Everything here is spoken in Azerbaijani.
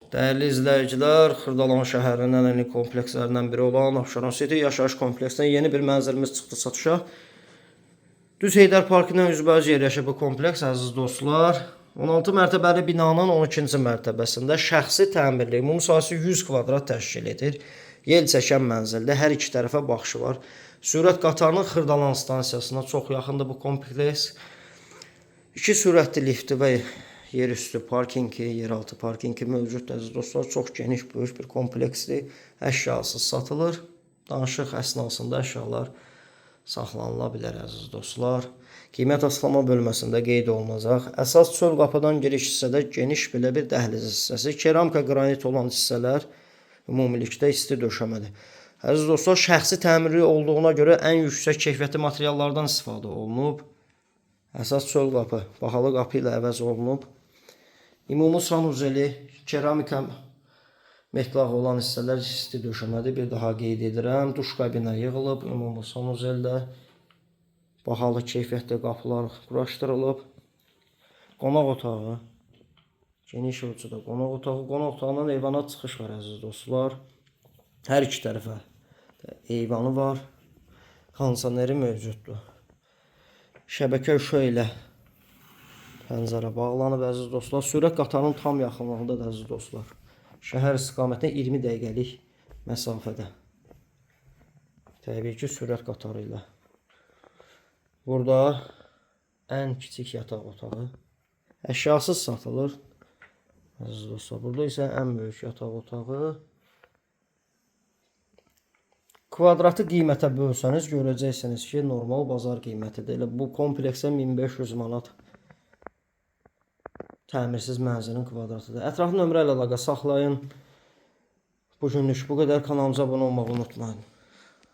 Dəyərli izləyicilər, Xırdalan şəhərinin ən ənənəvi komplekslərindən biri olan Abşeron City yaşayış kompleksindən yeni bir mənzilimiz çıxdı satışa. Düz Heydər Parkından üzbəüz yerləşir bu kompleks, əziz dostlar. 16 mərtəbəli binanın 12-ci mərtəbəsində şəxsi təmirli, ümumi sahəsi 100 kvadrat təşkil edir. Yel çəkən mənzildə hər iki tərəfə baxışı var. Sürət qatarının Xırdalan stansiyasına çox yaxındır bu kompleks. İki sürətli lifti və yerüstü parkingi, yeraltı parkingi mövcuddur, əziz dostlar. Çox geniş, böyük bir kompleksdir. Əşyasız satılır. Danışıq əsnasında əşyalar saxlanıla bilər, əziz dostlar. Qiymət açıqlama bölməsində qeyd olunacaq. Əsas çöl qapıdan giriş hissədə geniş belə bir dəhliz hissəsi, keramika qranit olan hissələr ümumilikdə isti döşəmədir. Əziz dostlar, şəxsi təmirli olduğuna görə ən yüksək keyfiyyətli materiallardan istifadə olunub. Əsas çöl qapı bahalı qapı ilə əvəz olunub. Ümumi sanuzeli, keramika metlaq olan hissələr isti döşəmədir. Bir daha qeyd edirəm. Duş kabinə yığılıb, ümumi sanuzeldə bahalı keyfiyyətli qapılar quraşdırılıb. Qonaq otağı, geniş ölçüdə qonaq otağı. Qonaq otağından eyvana çıxış var, əziz dostlar. Hər iki tərəfə eyvanı var. Kondisioneri mövcuddur. Şəbəkə işığı ilə pəncərə bağlanıb, əziz dostlar. Sürət qatarının tam yaxınlığındadır, əziz dostlar. Şəhər istiqamətinə 20 dəqiqəlik məsafədə. Təbii ki, sürət qatarı ilə. Burada ən kiçik yataq otağı. Əşyasız satılır. Əziz dostlar, burada isə ən böyük yataq otağı. Kvadratı qiymətə bölsəniz görəcəksiniz ki, normal bazar qiymətidir. Elə bu kompleksə 1500 manat təmirsiz mənzilin kvadratıdır. Ətraflı nömrə ilə əlaqə saxlayın. Bu günlük bu qədər. Kanalımıza abunə olmağı unutmayın.